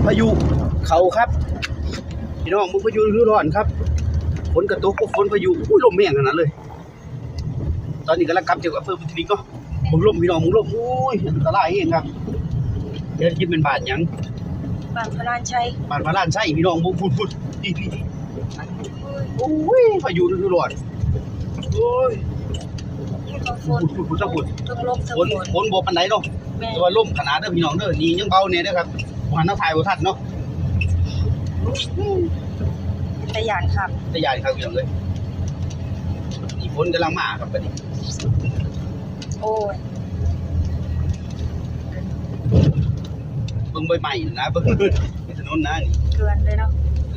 ພາຍຸເຂົ້າຄັບ ພີ່ນ້ອງ ເບິ່ງພາຍຸລະດູຮ້ອນຄັບ ຝົນກະຕົກ ໂອ້ ຝົນພາຍຸ ໂອ້ຍ ລົມແຮງຂະໜາດເລີຍ. ຕອນນີ້ກຳລັງກັບຈາກອຳເພີບຸນທະວິກເນາະ ເບິ່ງລົມ ພີ່ນ້ອງ ເບິ່ງລົມ ໂອ້ຍ ອັນຕະລາຍແຮງຄັບ. ແຖວນີ້ແມ່ນບ້ານຫຍັງ? ບ້ານພະລານໄຊ ບ້ານພະລານໄຊ ພີ່ນ້ອງ ເບິ່ງພຸ້ນໆ ນີ້ໆ ໂອ້ຍ ພາຍຸລະດູຮ້ອນ ໂອ້ຍ ທັງຝົນ ພຸ້ນໆ ທັງຝົນ ທັງລົມ ທັງຝົນ ຝົນບໍ່ປານໃດເນາະ ແມ່ນ ແຕ່ວ່າລົມຂະໜາດເດີພີ່ນ້ອງເດີ. ນີ້ຍັງເບົາແດ່ເດີຄັບ ບໍ່ຫັ້ນເຮົາຖ່າຍບໍ່ທັນເນາະ. ເປັນຕາຢ້ານຄັກ ຕາຢ້ານຄັກພີ່ນ້ອງເອີຍ. ນີ້ຝົນກຳລັງມາຄັບບັດນີ້ ໂອ້ຍ ເບິ່ງໃບໄມ້ນະ ເບິ່ງຖະໜົນນະນີ້ ເຈື່ອນເລີຍເນາະ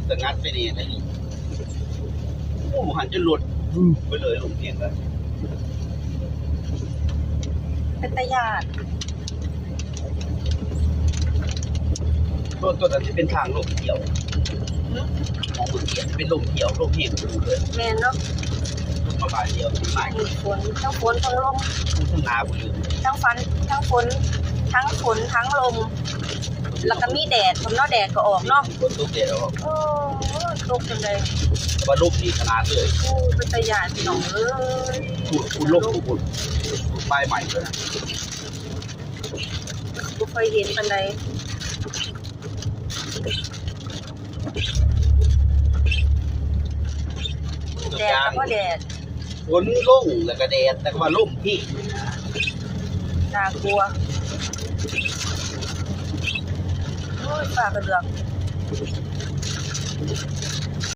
ສະຫງັດໄປແດ່ນະ. ໂອ້ ຫັນຈົນລົດວືບໄປເລີຍ ລົມແຮງເລີຍ ເປັນຕາຢ້ານ. ໂອ້ ໂຕນັ້ນຊິເປັນທາງລົງທ່ຽວ ຂອງເມືອງເກຍ ເປັນລົງທ່ຽວ ລົງແຮງເລີຍ ແມ່ນເນາະ ລົງມາບາດດຽວ ມາ ນີ້ຝົນ ທັງຝົນທັງລົມ ທັງໜາວ ທັງຝັນ ທັງຝົນ ທັງຝົນ ທັງລົມ ແລ້ວກໍມີແດດ ຝົນເນາະ ແດດກໍອອກເນາະ ຝົນຕົກແດດອອກ ໂອ້ ຕົກຈັ່ງໃດ ແຕ່ວ່າລົມນີ້ຂະໜາດເລີຍ ໂອ້ ເປັນຕາຢ້ານພີ່ນ້ອງເອີຍ. ພຸ້ນ ພຸ້ນລົງ ພຸ້ນ ພຸ້ນ ປາຍໄມ້ພຸ້ນນະ ບໍ່ຄ່ອຍເຫັນປານໃດ ແດດກໍບໍ່ແດດ ຝົນລົງ ແລ້ວກໍແດດ ແລ້ວກໍວ່າລົມອີກ ໜ້າກົວ ໂອ້ຍ ຟ້າກະເຫຼືອກ.